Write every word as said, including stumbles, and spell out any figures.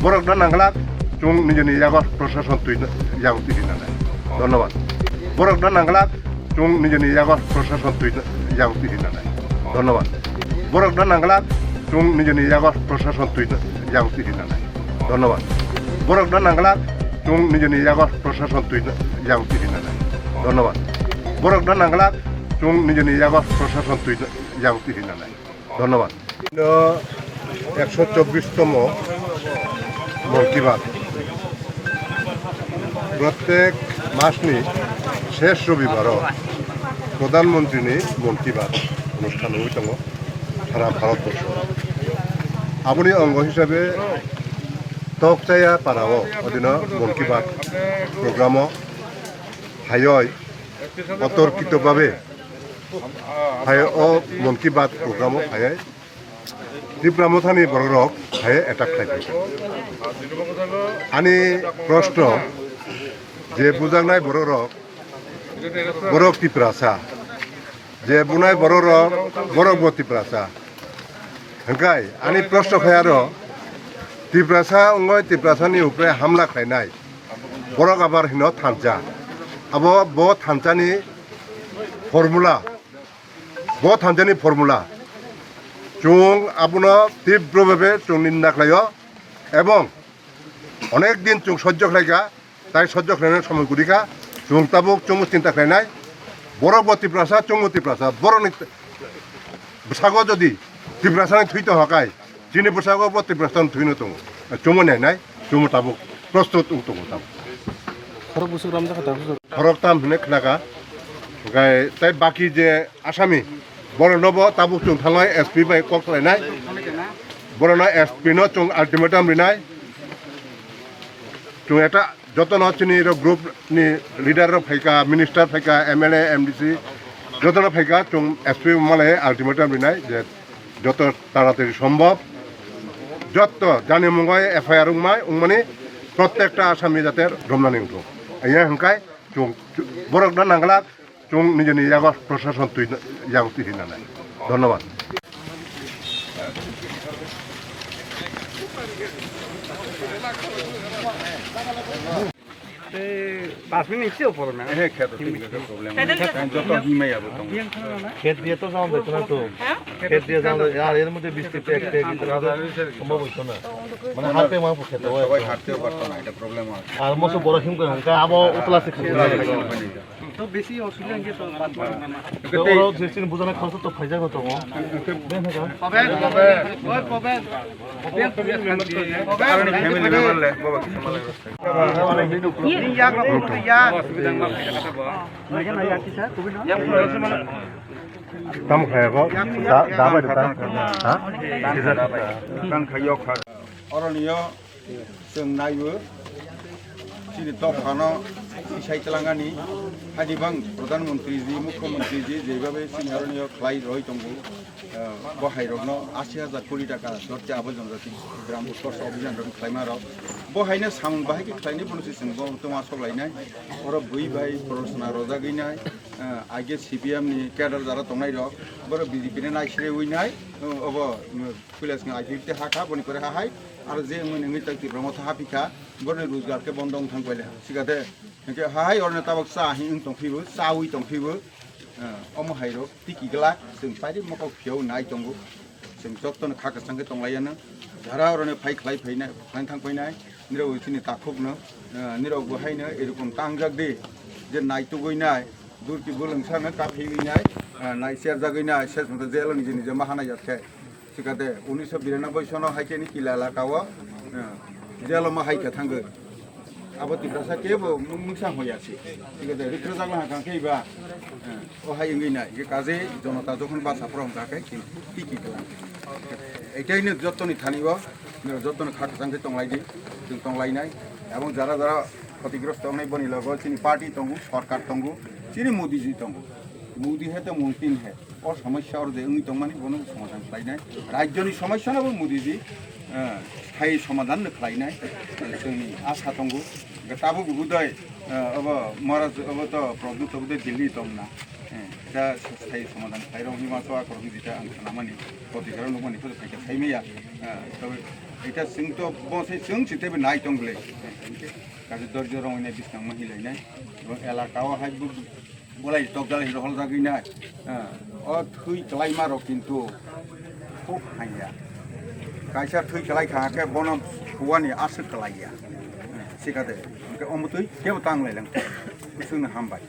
Borok no nangla, chwng nijini yago proshason twi yang twi hinanai. Dhonnobad. Borok no nangla, chwng nijini yago proshason twi yang twi hinanai. Dhonnobad. Borok no nangla, chwng nijini yago proshason twi yang twi hinanai. Dhonnobad. Borok no nangla, chwng nijini yago proshason twi yang twi hinanai. Dhonnobad. Borok no nangla, chwng nijini yago proshason twi yang twi hinanai. Dhonnobad. No, ekso chobbish tomo Mon Ki Baat. Prottek masni shesh robibaro Pradhan Mantrini Mon Ki Baat onusthan wngwi tongo sara Bharat borsho. Aboni ongo hisabe Tokchaya parao odino Mon Ki Baat programo hayoi otorkito babe hai o Mon Ki Baat programo phaiwi Tipra Mothani borok rok hai attack khai phai. Ani proshno je bujaknai borok rok, borok Tiprasa. Je bunai borok rok, borok bo Tiprasa. Hwnkhe ani proshno khai aro Tiprasa wngoi Tiprasani upre hamla khlainai. Borok abar hino thansa. Abo bo thansani formula. Bo thanjani formula. Chwng abono tibro bebe chwng ninda khlaio ebong onek din chwng sojjo khlaikha, tai sojjo khlainani somoi gurikha, chwng tabuk chwngno chinta khlainai, borok bo Tiprasa, chwngno Tiprasa, borokni bwsago jodi Tiprasani thwi tongkha kai, chini bwsago bo Tiprasani thwino tongo, chwngno nainai, chwngno tabuk prostut wng tongo tabuk. Khorok bwswk ramjakha tabuk. Khoroktham hinwi khnakha. Hwnkhe tei baki je asami, borokno bo tabuk chwng thangwi S P bai kok salainai. Borokno S P no chwng ultimatum rinai. Chwng eta jotono chini rok group ni leader rok phaikha, minister phaikha, M L A, M D C jotono phaikha, chwng S P malai ultimatum rinai je joto taratari sombhob joto jani mungoi F I R wngmai, wngmani prottekta asami jate romnani wngthok. Iya hwnkhe Chwng, chwng, borok no nangla, chwng nijini yago proshason twi, yang twi hinanai. Dhonnobad. Ei, pas minute se upor me. Eh, kheto, kheto, problem. Joto himai abo tong. Khet diye to jama jaito na to. Khet diye jama jaito, ar er moddhe bisti pek pek, sombob hoito na. Mane harte ma kheto. Sabai harte parto na, eta problem ase. Ar moso boro him kore, hwnka abo utla se khe. To besi osubidha hwnkhe to bad bad. To oro je chini bujana khoroksa to phaijak no tongo. Paben, paben, oi paben. Aroni family member le, baba kisa malai. Ni yak rok ya. Tamo khaya ko? Da, da bai da. Ha? Kan khayo kha. Oro niyo. Chwng naiyo, chini dophano tisai twlangani, haini bang Pradhan Mantri ji, Mukhyamantri ji, jeibabe chini aroni khlai roi tongo, eh, bo hairokno ashi hajar koti taka dhorte abo jonojati gram utkorsh abhiyan rok khlaima rok. Bo haino samung bahai khe khlainai bono se chwng bo tongma sok lainai. Oro bui bai proshna rojagwi nai, eh, aige C P M ni cadre jara tongnai rok, borok B J P ni naisrewi nai, eh, obo, eh, Puila sing I P F T ha kha, boni pore ha hai, aro je wngmani wngwi tak Tipra Motha ha phi kha, boroni rojgar khe bondo wng thang paile. Sikha de, hingke ha hai oroni tabok cha hi wng tong phibo, chawi tong phibo, eh, omo hai rok tiki glak, chwng pairi mokol phiyao nai tongo, chwng jotono kha kwchang khe tong lai ya nw, jara oroni phai khlai phai nai, khlai thang phai nai, nirok chini takhuk no, eh, nirok bo hai no erokom tangjak di, je nai tugui nai, durki bulwng sa no ta phiwi nai, eh, nai cherjagui nai, ses moto jail o niji niji ma hanai jak khe. Sikate unisho biranoboi sono hai khe ni Kila elaka o, eh, jail o ma hai khe thangwi. Abo Tiprasa kebo mung-, mungsa hoya se. Sikate rikro jagla ha kang khe ba, eh, o hai wngwi nai. Ye kaje jonota jokhon basa phoro hwnkha khe ki, ki, ki klang. Etaino jottoni thani o, jottoni kha kwchang khe tong lai di, chwng tong lai nai. Ebong jara jara khotigrosto wngnai boni logo chini party tongo, sorkar tongo, chini Modi ji tongo. Modi hai to multin hai. O somosya oro je wngwi tongmani bono somadhan khlainai. Rajyoni somosya no bo Modi ji, eh, sthayi somadhan no khlainai. Chwngni asa tongo. Hwnkhe tabuk budai, eh, obo Maharaj, obo to Pradyut to budai Delhi tongna. Eh, da sthayi somadhan khlairok hima to akorok ni jeta ang khnamani. Protiharo nukmani to phaikha saimaya. Eh, tobe Ita sing to bo se sing si tebe nai tong ble. Kasi dorjo rong ini bisang mahi lai nai. Bo elaka o hai bu bolai tok dal hiro hol jagi nai. O thui kelai ma rok kintu khub hanya. Kaisa thui kelai kha ke bono huani asuk kelai ya. Sikade. Ke omutui ke tang lai lang. Usung hambai.